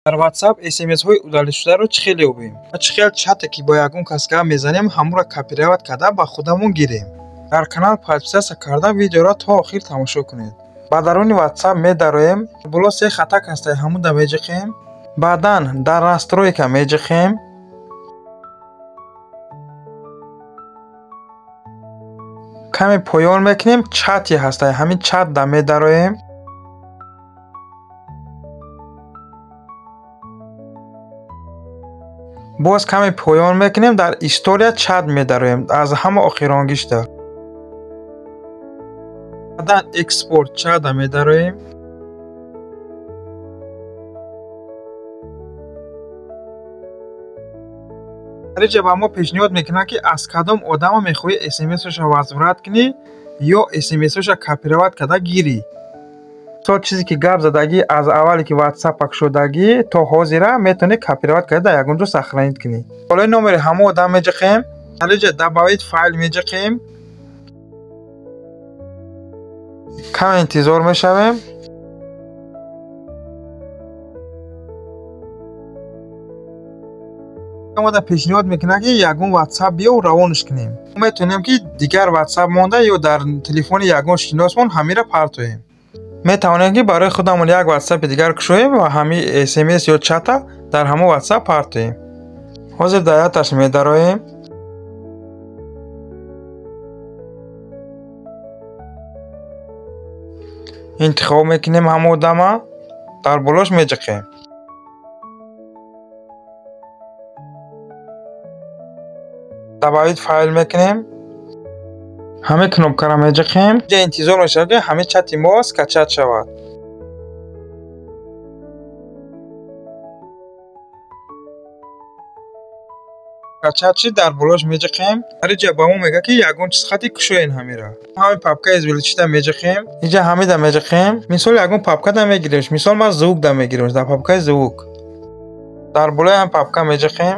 Дар WhatsApp SMS-ҳои удалидшударо чӣ хел ёбем ва чӣ хел чате ки бо ягон кас гап мезанем, ҳамонро копировать карда ба худамон гирем. Дар канал подписаться карда, видеоро то охир тамошо кунед. Ба даруни WhatsApp медароем, боло се хатак ҳастаи, ҳамуда меҷиқем, баъдан дар настройка меҷиқем, каме поён мекунем, чати ҳастаи, ҳамин чатда медароем. Боз каме поён мекунем, дар история чат медароем, аз ҳама охиронгишта. Баъдан экспорт чата медароем. Дар инҷа ба мо пешниҳод мекунад, ки аз кадом одамо мехоҳӣ смсоша возврат кунӣ ё смсоша копировать карда гирӣ. Мисол, чизе ки гап задагӣ аз аввале ки WhatsApp шудагӣ то ҳозира, метавонӣ копировать карда дар ягон ҷо сохранить кунӣ. Болои номери ҳамон одам меҷиқем, дар инҷа добавить файл меҷиқем, каме интизор мешавем. Омада пешниҳод мекунад, ки ягон WhatsApp биё равонаш кунем. Метавонем, ки дигар WhatsApp монда ё дар телефони ягон шиносмон ҳамира партоем. Метавонем, ки барои худамон як WhatsApp дигар кушоем ва ҳамин SMS ё чата дар ҳамон WhatsApp партоем. Ҳозир дар яташ медароем. Интихоб мекунем ҳамон одама, дар болош меҷиқем. Добавить файл мекунем. Ҳамин кнопкаро меҷиқем. Инҷа интизор мешавад, ки ҳамин чати мо скачать шавад. Скачать шид, дар болош меҷиқем. Дар инҷа ба мо мегӯяд, ки ягон чиз хати кушоен ҳамира. Ҳамин папка извлечида меҷиқем. Инҷа ҳамида меҷиқем. Мисол, ягон папкада мегиремш. Мисол, ман звук да мегиремш, дар папкаи звук. Дар болои ҳамин папка меҷиқем.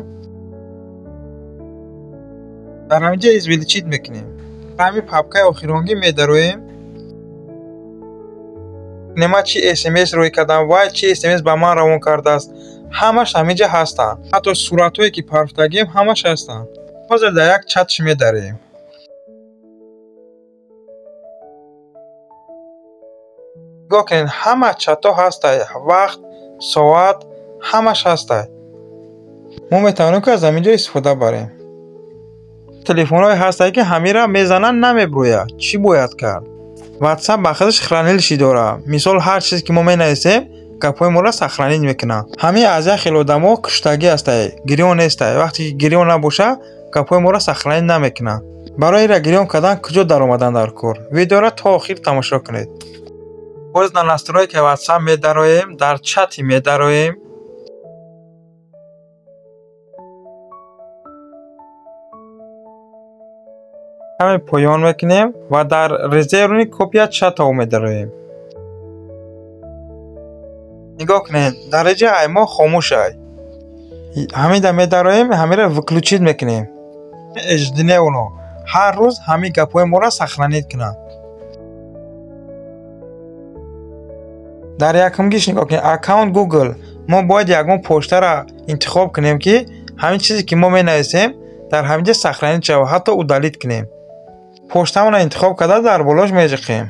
Дар ҳаминҷа извлечить мекунем. Ҳамин папкаи охиронгӣ медароем. Нема чи смс рӯй кардам, вай чи смс ба ман равон кардааст. Ҳамаш ҳаминҷа ҳастанд. Ҳатто суратҳое ки партофтагием, ҳамаш ҳастанд. Ҳозир дар як чатш медароем. Нигоҳ кунед, ҳама чатҳо ҳастай, вақт, соат, ҳамаш ҳастай. Мо метавонем, ки аз ҳамин ҷо истифода барем. Телефонҳое ҳастанд, ки ҳамира мезананд, намеброяд. Чӣ бояд кард? WhatsApp ба худаш хранилище дорад. Мисол, ҳар чизе ки мо менависем, гапҳои моро сохранить мекунад. Ҳамин аз як хел одамо куштагӣ ҳастай, гирён нестай. Вақте ки гирён набошад, гапҳои моро сохранить намекунад. Барои инро гирён кардан куҷо даромадан дар кор? Видеоро то охир тамошо кунед. Боз дар настройкаи WhatsApp медароем, дар чати медароем. Каме поён мекунем ва дар резервный копия чатао медароем. Нигоҳ кунед, дар инҷа ай мо хомӯш ай. Ҳамида медароем, ҳамира выключить мекунем. Ежедневно, ҳар рӯз ҳамин гапҳои моро сохранить кунад. Дар якумгиш нигоҳ кунед, аккаунт Google. Мо бояд ягон поштаро интихоб кунем, ки ҳамин чизе ки мо менависем, дар ҳамин ҷо сохранить шавад, ҳатто удалить кунем. Поштамонро интихоб карда, дар болош меҷиқем.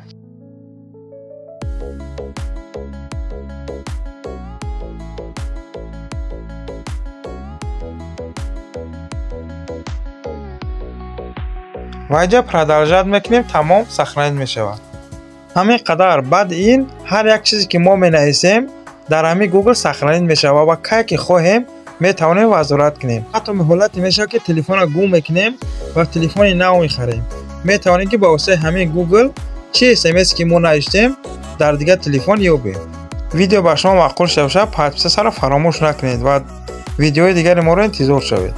Ва инҷа продолжать мекунем, тамом сохранить мешавад. Ҳамин қадар. Баъди ин ҳар як чизе ки мо менависем, дар ҳамин Google сохранить мешавад ва кай ки хоҳем, метавонем возврат кунем. Ҳатто ҳолате мешавад, ки телефонро гум мекунем ва телефони нав мехарем. Метавонем, ки ба воситаи ҳамин Google чи смс ки мо навиштем, дар дигар телефон ёбем. Видео ба шумо маъқул шуда бошад, подписаться фаромӯш накунед ва видеои дигари моро интизор шавед.